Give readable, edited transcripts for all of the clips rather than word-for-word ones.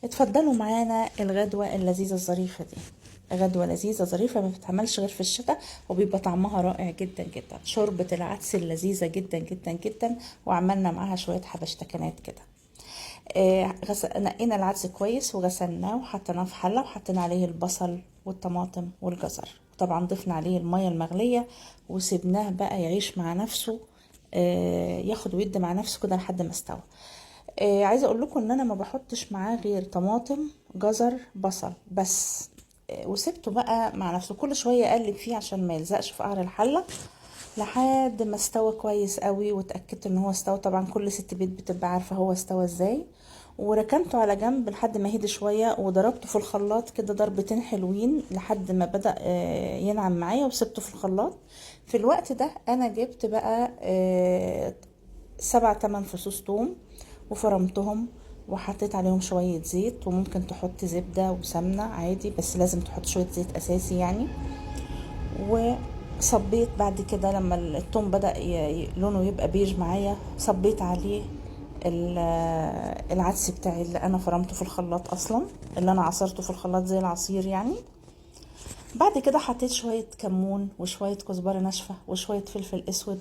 اتفضلوا معانا الغدوة اللذيذة الظريفة دي. غدوة لذيذة ظريفة ما بتتعملش غير في الشتاء، وبيبقى طعمها رائع جدا جدا. شوربة العدس اللذيذة جدا جدا جدا، وعملنا معاها شوية حبشتكنات كده. نقينا العدس كويس وغسلناه وحطيناه في حلة، وحطينا عليه البصل والطماطم والجزر، وطبعا ضفنا عليه المية المغلية، وسيبناه بقى يعيش مع نفسه، ياخد ويد مع نفسه كده لحد ما استوى. عايزة اقول لكم ان انا ما بحطش معاه غير طماطم جزر بصل بس، وسبته بقى مع نفسه، كل شوية اقلب فيه عشان ما يلزقش في قعر الحلة لحد ما استوى كويس قوي، واتأكدت ان هو استوى. طبعا كل ست بيت بتبقى عارفة هو استوى ازاي. وركنته على جنب لحد ما هدي شوية، وضربته في الخلاط كده ضربتين حلوين لحد ما بدأ ينعم معايا، وسبته في الخلاط. في الوقت ده انا جبت بقى 7-8 فصوص توم وفرمتهم، وحطيت عليهم شوية زيت، وممكن تحط زبدة وسمنة عادي، بس لازم تحط شوية زيت أساسي يعني. وصبيت بعد كده لما التوم بدأ لونه يبقى بيج معايا، صبيت عليه العدس بتاعي اللي أنا فرمته في الخلاط أصلا، اللي أنا عصرته في الخلاط زي العصير يعني. بعد كده حطيت شوية كمون وشوية كزبرة ناشفة وشوية فلفل أسود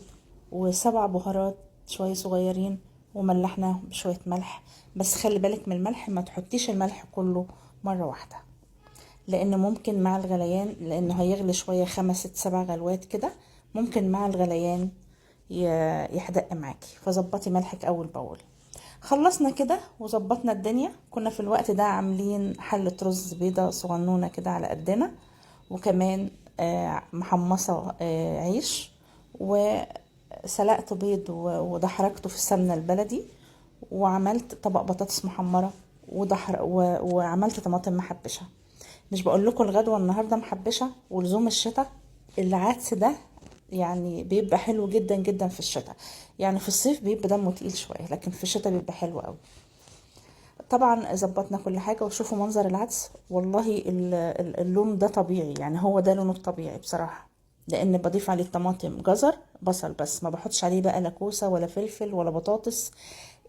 و7 بهارات شوية صغيرين، وملحناه بشوية ملح. بس خلي بالك من الملح، ما تحطيش الملح كله مرة واحدة، لأنه ممكن مع الغليان، لأنه هيغلي شوية 5 6 7 غلوات كده، ممكن مع الغليان يحدق معاكي، فظبطي ملحك أول بأول. خلصنا كده وظبطنا الدنيا. كنا في الوقت ده عاملين حلة رز بيضة صغنونة كده على قدنا، وكمان محمصة عيش، وسلقت بيض ودحرجته في السمنة البلدي، وعملت طبق بطاطس محمرة، وعملت طماطم محبشة. مش بقول لكم الغدوة النهاردة محبشة ولزوم الشتاء. العدس ده بيبقى حلو جدا جدا في الشتاء، في الصيف بيبقى دمه تقيل شوية، لكن في الشتاء بيبقى حلو قوي. طبعا ظبطنا كل حاجة، وشوفوا منظر العدس، والله اللون ده طبيعي، هو ده لونه الطبيعي بصراحة، لان بضيف عليه الطماطم جزر بصل بس، ما بحطش عليه بقى لا كوسة ولا فلفل ولا بطاطس.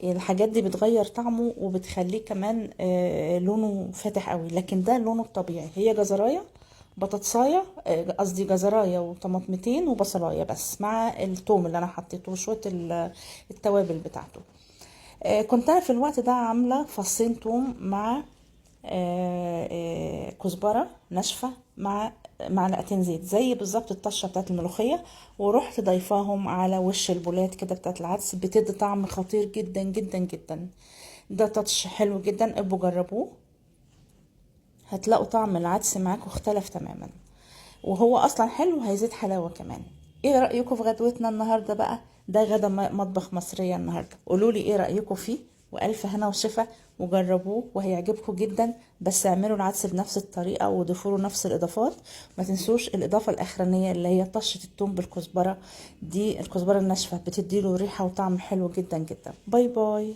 الحاجات دي بتغير طعمه وبتخليه كمان لونه فاتح قوي، لكن ده لونه الطبيعي. هي جزرايه بطاطسايه، قصدي جزرايه وطماطمتين وبصلايه بس، مع التوم اللي انا حطيته وشويه التوابل بتاعته. كنت انا في الوقت ده عامله فصين توم مع كزبره ناشفه مع معلقتين زيت، زي بالظبط الطشه بتاعت الملوخيه، ورحت ضيفاهم على وش البولات كده بتاعت العدس، بتدي طعم خطير جدا جدا جدا. ده تاتش حلو جدا، ابقوا جربوه، هتلاقوا طعم العدس معاكم اختلف تماما، وهو اصلا حلو هيزيد حلاوه كمان. ايه رايكم في غدوتنا النهارده بقى؟ ده غدا مطبخ مصريه النهارده، قولوا لي ايه رايكم فيه، والف هنا وشفا، وجربوه وهيعجبكم جدا. بس اعملوا العدس بنفس الطريقه وضيفوا له نفس الاضافات، ما تنسوش الاضافه الاخرانيه اللي هي طشه الثوم بالكزبره دي، الكزبره الناشفه بتدي له ريحه وطعم حلو جدا جدا. bye bye.